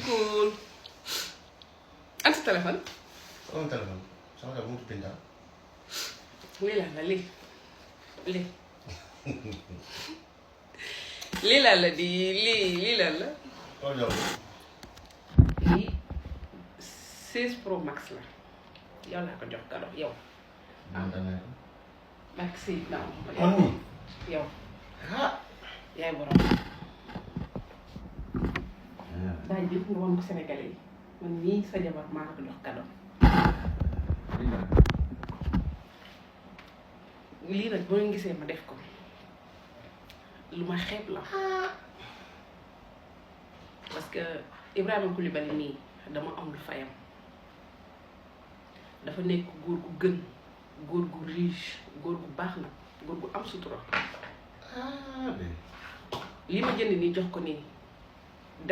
cool. An sa téléphone. sama téléphone sama téléphone mu ngi pinta. lii la lii lii la la di lii la la. loolu yow. lii 16 Pro Max la yow laa ko jox kado yow. Max si non. man nii. yow ah. yaay borom. daaj bi nga woon ko Sénégalais yi man nii sa jabar maa ko jox kado. lii nag boo gisee ma def ko lu ma xeeb la parce que Ibrahima Coulibaly nii dama amul fayam dafa nekk góor gu gën góor gu riche góor gu baax na góor gu am sutura lii ma jënd nii jox ko nii